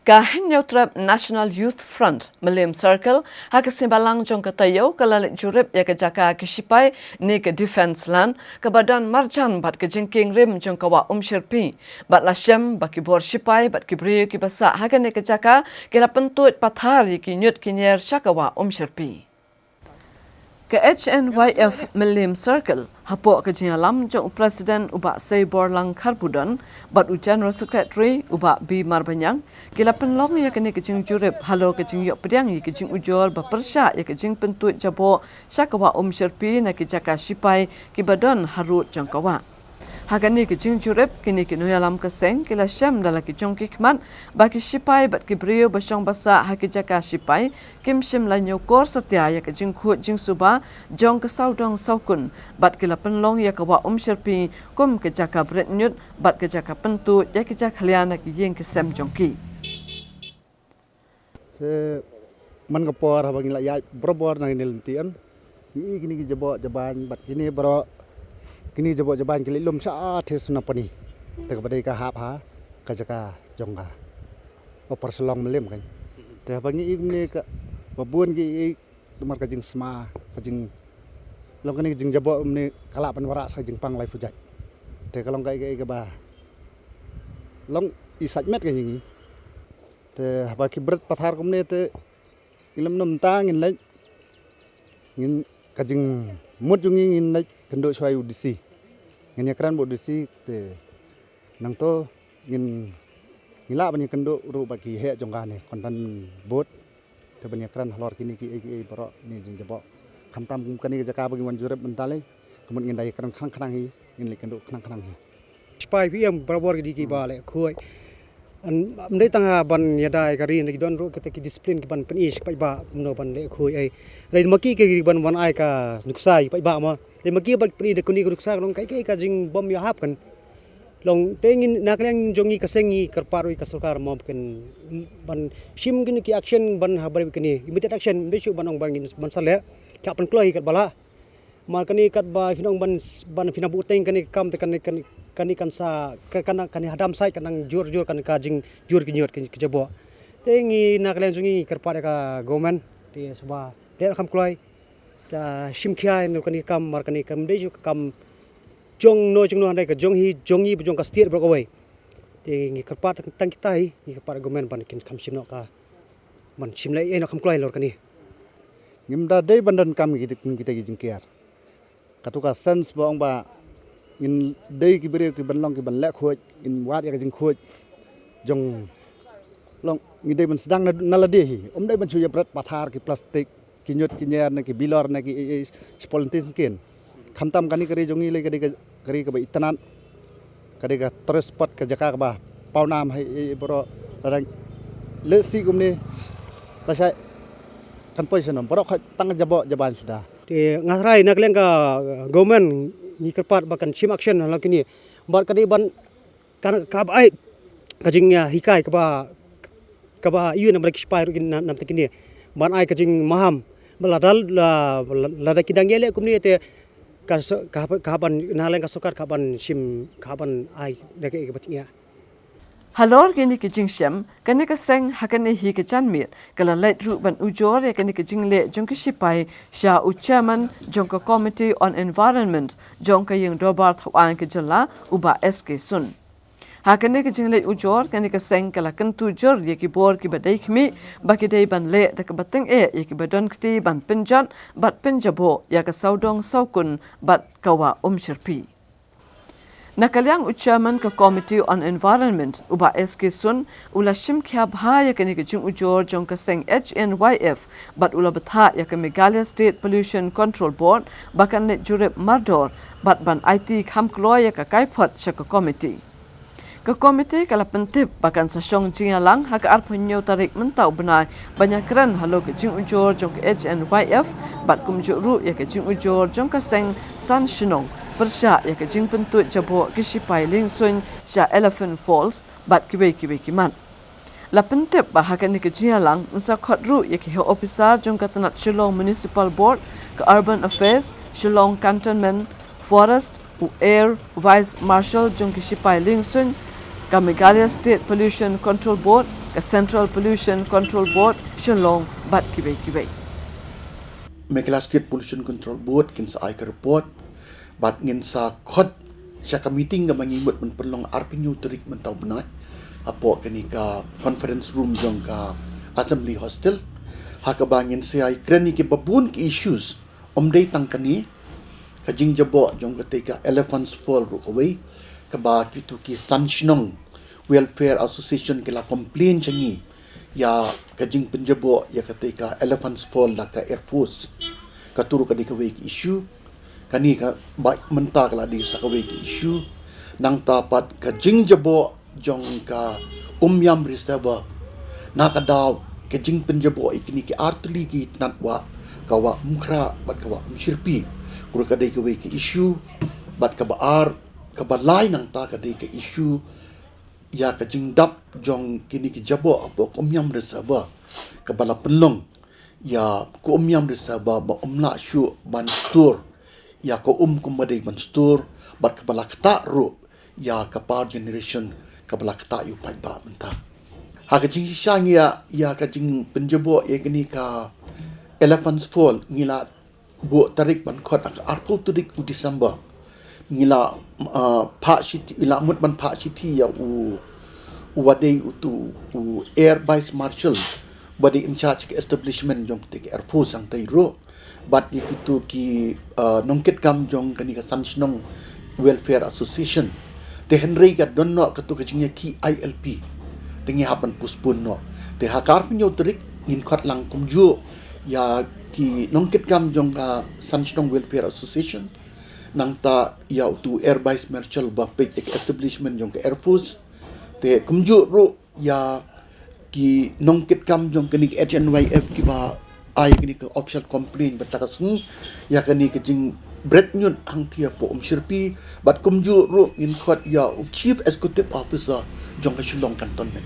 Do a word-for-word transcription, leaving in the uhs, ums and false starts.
Ka Hynñiewtrep National Youth Front, Mylliem Circle, ha ka sngi Balang jong ka taïew ka la leit jurip ïa ka jaka ki shipai ne ka defence line, kaba don marjan bad ka jingkieng rim jong ka Wah Umshyrpi. Bad la shem ba ki bor shipai bad ki briew kiba sah ha kane ka jaka ki la pyntuid pathar ïa ki ñiut ki ñier sha ka Wah Umshyrpi. Ka H N Y F Mylliem Circle, hapoh ka jingïalam jong u President u Bah Seiborlang Kharbudon bad u General Secretary u Bah B Marbaniang, ki la pynlong ïa kane ka jingjurip halor ka jingïoh pdiang ïa ka jingujor ba pyrshah ïa ka jingpyntuid jaboh sha ka Wah Umshyrpi na ki jaka shipai kiba don harud jong ka wah. Ha kane ka jingjurip, kine ki nongïalam ka seng ki la shem da la ki jong ki khmat ba ki shipai bad ki briew ba shong ba sah ha ki jaka shipai kim shym la ñiewkor satia ïa ka jingkhuid jingsuba jong ka sawdong sawkun, bad ki la pynlong ïa ka Wah Umshyrpi kum ka jaka bret ñiut bad ka jaka pyntuid ïa ki jakhlia na ki ïing ki sem jong ki. Te man ka por haba ngi la ïaid barabor na kine lynti, ngi i kine ki jaboh jabain bad kine baroh, kine jaboh jabain ki leit lum sha Thesuna Pani. Te kaba dei ka hap ha ka jaka jong ka Upper Shillong Mylliem kan. Te haba ngi i kine kaba bun ki i, namar ka jingsma, ka jing, long kane ka jingjaboh mynne ka lah ban wanrah sa ka jingpang laiphew jait. Te ka long kaei kaei kaba long i sait met ka ngi. Te haba ki bret pathar kumne te ngin lem, namar ngin leit, ngin, ka jingmut jong ngi ngin leit kynduh shuwa ïa u D C. Ngin ïakren bad u D C te nangta ngin, ngin lah ban ïakynduh ruh bad ki heh jong kane Content Board. Te ban ïakren halor kine kiei kiei baroh kine jingjaboh. Khamtam kum kane ka jaka ba ngi wan jurip mynta lei, ka mut ngin da ïakren khnang khnang hi, ngin leit kynduh khnang khnang hi. Shipai P M barabor ki dei kiba leh khuid. Ym dei tang ha ban ïada ïa ka ri, ki don ruh kita ki discipline kiban pyni sha paidbah kumno ban leh khuid ei. Hynrei ma ki kiban wan ai ka nuksa ïa paidbah ma, hynrei ma ki ba pyni da kine ki nuksa ka long kaei kaei ka jingbym ïahap kan. Long te ngin, na ka liang jong ngi ka seng ngi kyrpad ruh ïa ka sorkar mo kin ban shim kine ki action ban ha briew kine, immediate action, ym dei shuh ban ong ban ngin ban sa leh, ka pynkloi katba lah. Namar kane katba phin ong ban, ban phin buh teng kane ka kam te kane, kane, kane kan sa, ka, kan, kane hadam sait kan nang jur jur kan ka jingjur ki ñiut ki, ki jaboh. Te ngi na ka liang jong ngi ngi kyrpad ïa ka government te shuwa leh kham kloi, ka shim khia ïa kane ka kam, namar kane kam dei shuh ka kam jong no jong no, hynrei ka jong hi, jong ngi bad jong ka state baroh kawei. Te ngi kyrpad tang kita hi, ngi kyrpad government ban kin kham shim noh ka, ban shim leh ïa noh kham kloi halor kane. Ngim da dei ban donkam kita, kita ki jingkiar. Kato ka sense ba ong ba ngin dei ki briew kiban long kiban leh khuid, ngin wad ïa ka jingkhuid jong, long ngi dei ban sdang na, na lade hi. Ym dei ban shu ïa bret pathar ki plastik, ki ñiut ki ñier ne ki bilor ne ki, eh, eh, shi polythene skin. Khamtam kane ka ri jong ngi lei ka dei ka, ka ri kaba itynnad, ka dei ka tourist spot, ka jaka kaba pawnam ha i, i, i baroh. Lada leh sih kumne lashai kan poi shanom, baroh khoit tang jaboh jabain suda. Te nga tharai na ka liang ka, uh, government ngi kyrpad ba kan shim action halor kine. Bad ka dei ban kan, kaba ai ka jing, uh, hikai kaba, kaba ïa na ba ki shipai ruh kin na, nam te kine ban ai ka jingmaham. Ba lada, la, la, lada ki dang ïaleh kumne te ka so-, ka, ka ban, na liang ka sorkar ka ban shim, ka ban ai da ka, ka ba ting ïa. Halor kine ki jingshem, kane ka seng ha kane hi ka janmiet ka la leit ruh ban ujor ïa kane ka jingleh jong ki shipai sha u chairman jong ka Committee on Environment jong ka Ïing Dorbar Thawaiñ ka jylla, u Bah S K Sun. Ha kane ka jingleit ujor, kane ka seng ka la kyntu jur ïa ki bor kiba dei khmih ba ki dei ban leh da kaba tyngeh ïa kiba don kti ban pynjot bad pynjaboh ïa ka sawdong sawkun bad ka Wah Umshyrpi. Na ka liang u chairman ka Committee on Environment, u Bah S K Sun, u la shim khia bha ïa kane ka jingujor jong ka seng H N Y F bad u la bthah ïa ka Meghalaya State Pollution Control Board ba kan leit jurip mardor bad ban aiti kham kloi ïa ka kaiphod sha ka komiti. Ka komiti ka la pyntip ba kan sa shong jingïalang ha ka arphew hynñiew tarik mynta u bnai ban ïakren halor ka jingujor jong ka H N Y F bad kumjuh ruh ïa ka jingujor jong ka seng San Shnong pyrshah ïa ka jingpyntuid jaboh ki shipai liengsuiñ sha Elephant Falls bad kiwei kiwei ki mat. La pyntip ba ha kane ka jingïalang yn sa khot ruh ïa ki heh ophisar jong ka tnat Shillong Municipal Board, ka Urban Affairs, Shillong Cantonment Forest, u Air Vice Marshal jong ki shipai liengsuiñ, ka Meghalaya State Pollution Control Board, ka Central Pollution Control Board, Shillong bad kiwei kiwei. Meghalaya State Pollution Control Board kin sa ai ka report bad ngin sa khot sha ka meeting kaba ngi mut ban pynlong arphew tarik mynta u bnai hapoh kane ka conference room jong ka Assembly Hostel, ha kaba ngin sa ïakren ïa kiba bun ki issues. Ym dei tang kane, ka jingjaboh jong katei ka Elephant's Fall ruh kawei, kaba kitu ki San Shnong Welfare Association ki la complain sha ngi ïa ka jingpynjaboh ïa katei ka Elephant's Fall da ka Air Force. Katu ruh ka dei kawei ki issue. Kane kaba mynta ka la dei sa kawei ki issue. Nangta pat ka jingjaboh jong ka Umiam Reservoir, na ka daw ka jingpynjaboh ïa kine ki artylli ki tnat wah, ka Wah Umkhrah bad ka Wah Umshyrpi. Katu ruh ka dei kawei ki issue. Bad kaba ar, kaba lai nangta ka dei ka issue ïa ka jingdap jong kine ki jaboh hapoh ka Umiam Reservoir, kaba la pynlong ïa ka Umiam Reservoir ba ym lah shuh ban store ïa ka um kumba dei ban store, bad kaba la ktah ruh ïa ka power generation kaba la ktah ïa u paidbah mynta. Ha ka jingshisha ngi ïa, ïa ka jingpynjaboh ïa kane ka Elephant's Fall, ngi la buh tarik ban khot ha ka arphew tarik u December. Ngi la, ah, phah shithi, ngi la mut ban phah shithi ïa u, u ba dei utu u Air Vice Marshal ba dei in charge ka establishment jong katei ka Air Force hangtei ruh, bad ïa kitu ki, ah, nongkitkam jong kane ka San Shnong Welfare Association. Te hynrei ka don noh katu ka jingïakhih I L P, te ngi hap ban postpone noh. Te ha ka arphew tarik ngin khot lang kumjuh ïa ki nongkitkam jong ka San Shnong Welfare Association, nangta ïa utu Air Vice Marshal ba peit ïa ka establishment jong ka Air Force. Te kumjuh ruh ïa ki nongkitkam jong kane ka H N Y F kiba ai kane ka official complaint mynta ka sngi ïa kane ka jingbret ñiut hangthie hapoh Umshyrpi, bad kumjuh ruh ngin khot ïa u Chief Executive Officer jong ka Shillong Cantonment.